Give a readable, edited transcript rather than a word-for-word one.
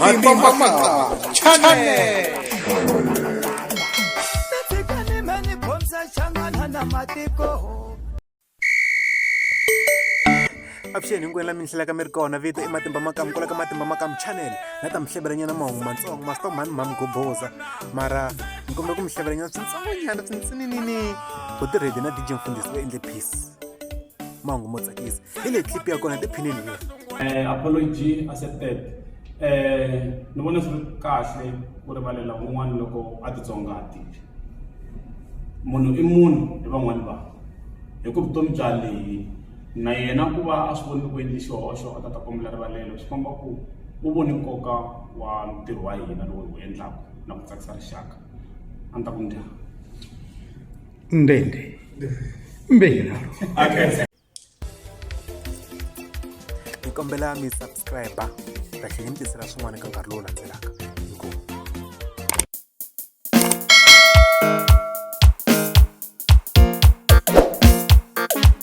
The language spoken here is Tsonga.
Matimba Makamu Channel. Avuxeni hinkwenu la mi ni hlelaka mi ri kona vito i Matimba Makamu kwala ka Matimba Makamu Channel na ta mi hlebelanyana mahungu matsongo masito mhani mhani goboza mara ni kombela ku mi hlebelanyana swintsongonyana swintsininini buti ready na DJ Mfundhisi va endle peace mahungu mo tsakisa hi leyi clip ya kona tiphineni hi yona. Apology accepted ni vona swi ri kahle ku rivalela un'wana loko a titsongahatile munhu i munhu hi van'wani vanhu hi ku vutomi bya lehile na yena ku va a swi vonile ku endle xihoxo a ta ta kombela rivalelo swi komba ku u vone nkoka wa ntirho wa hina lowu hi wu endlaka na ku tsakisa rixaka a ni ta ku ndyangu Ndende. Mbirhi. Ni kombela mi subscribe ta tlhela ni tisela swin'wana ka nkarhi lowu landzelaka inkomu.